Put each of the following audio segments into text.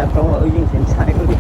Roob los wb yeej tsis ntshai li.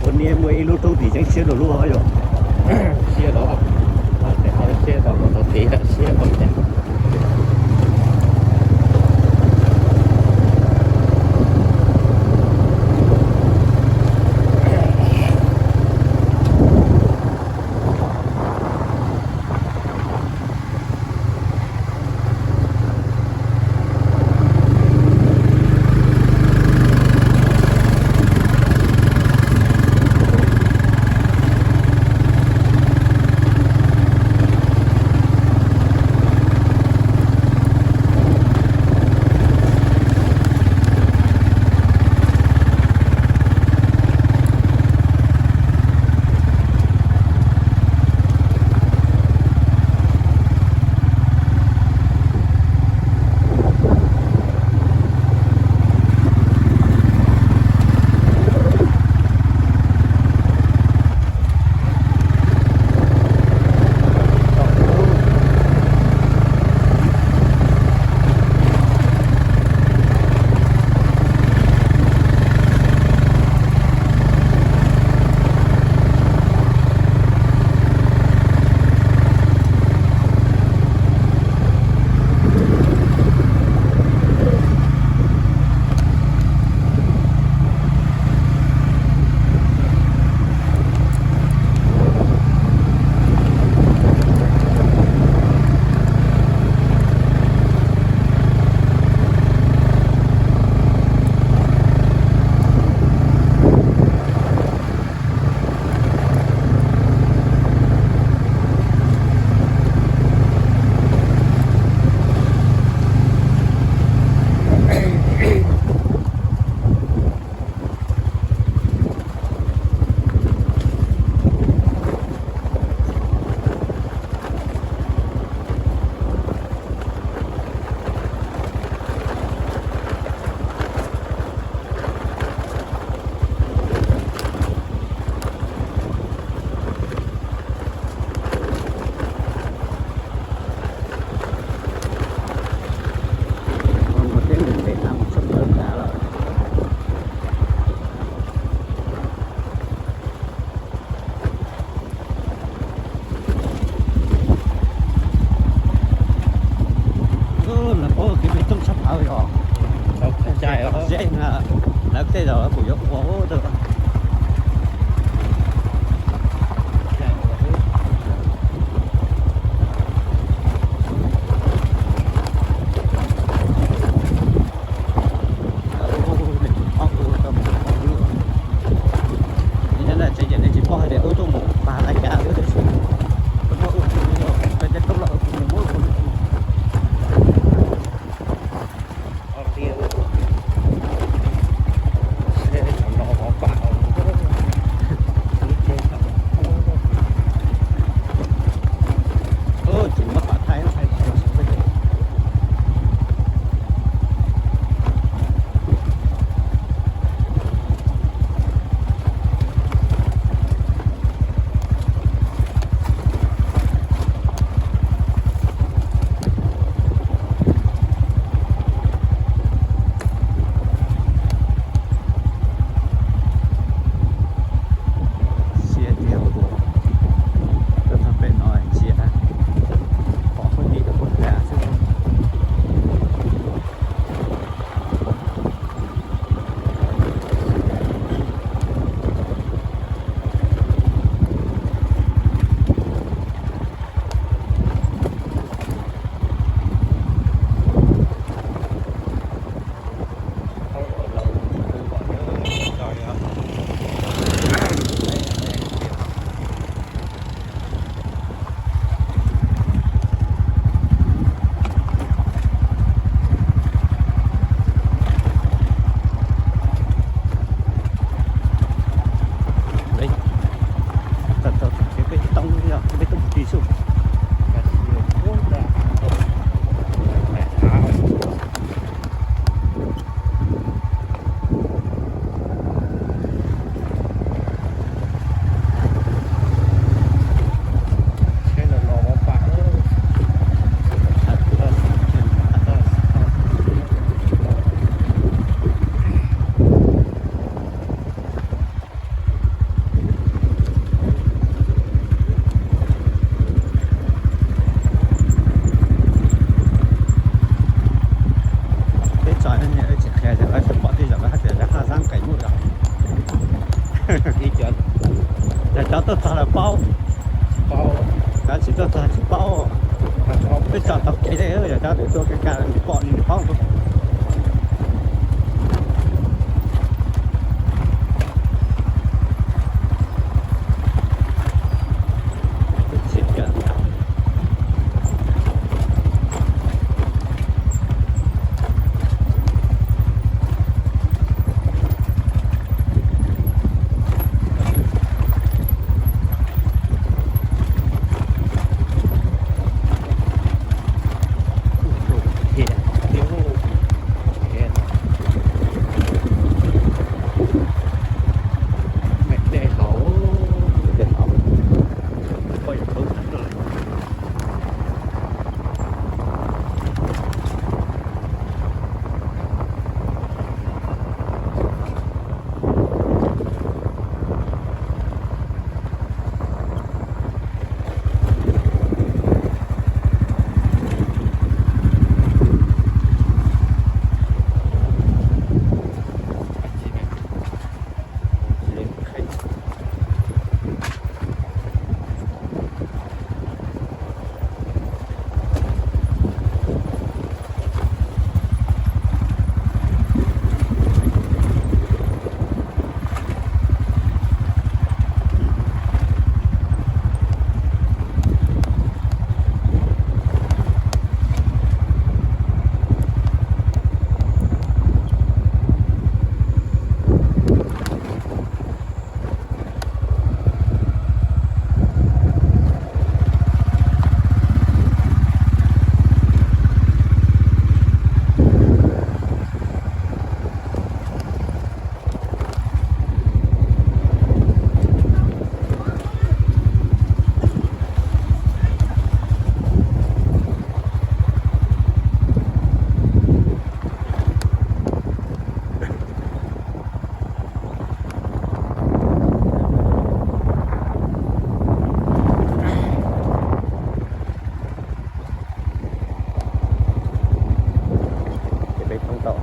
Ua niam muaj ib lub roob tim tseem siab dua lub yom. Siab los, siab tau los rau tid siab ua cas. Lawv paub kev pem toj tshaj plaws os. Lawv tej zaum kuj yuav ua tau. Tsis qhia, tsis pom tej zaum hais tias yog Haj Xab Nqees Muj yog. Yog cov tuaj txog lawv paub, cov tsis tuaj txog tsis paub. Twb tso tau kev, yog cov tuaj kawg nkaus pom nws paub. Ces peb thoob tau.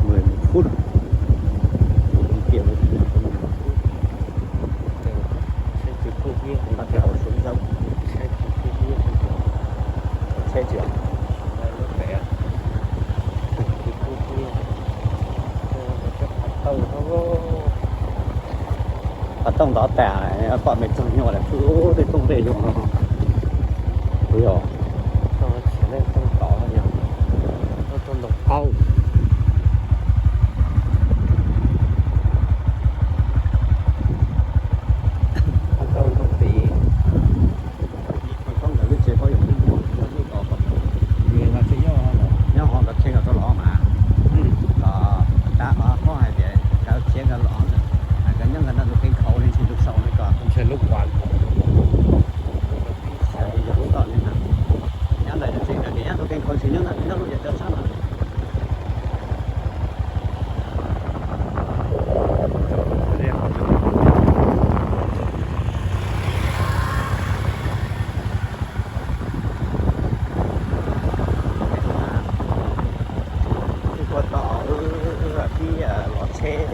Mười một phút. Tiệm mười một phút. Xe trượt không ghiêng. Bắt đầu xuống dốc. Xe trượt không ghiêng. Xe trượt. Đây, lốp rẽ. Xe trượt không ghiêng. Xe trượt không ghiêng. Qhov rooj ntov tas, pom me txog nyuag lawm, tej rooj dej zoo no. Ui yog, rooj tod yog rooj ntov qaub. Rooj tid. Nyob hov nkawd khej nkawd tau los mas, tab hov hais tias nkawd khiav nkawd los, nkawd nyob nkawd ntawm tus kev nkhaus li ntsis tus sau li ko. Ntshe lub uas, ntshe lub tom li na. Nyob ntawm tus tsev nkawd tias nyob tus kev nkhaus tsis nyob ntawm nyob lub yam cov sab no. Ua tau pib los tsheb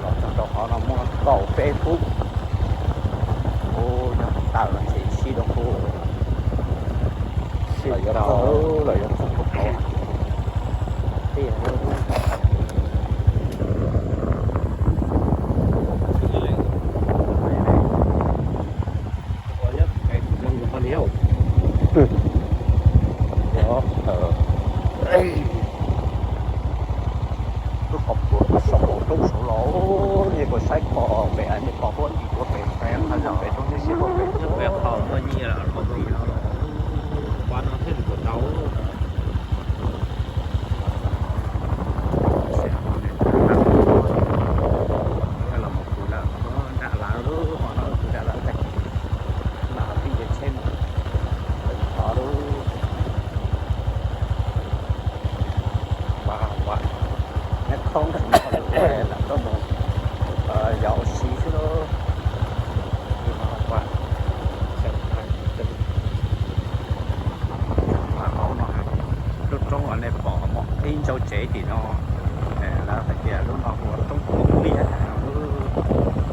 los txog rau qhov no muaj kaum peb phút. Ua yog tawm los tsev sib rau kuv. Los yuav txog, los yuav txog tus qauv. Lub qhov puag saum roob saud los, nej puas saib pom pem, nej pom huab ib puag pem, pem roob tib si puag pem, pem qhov muaj nyiaj los qhov muaj nyiaj los, pab no thiaj li puas tau. Los mus tus lawm, nram lawv, hmo no tus nram lawv tag kis, mas tib nce tsheb mus, qhov lub, nyob khoob lam tuaj mus yos ua si xwb lauj. Lub roob uas nej pom mus ib ntsaug tsev tim no, lawv hais tias lub no hu ua roob Koob Liab no.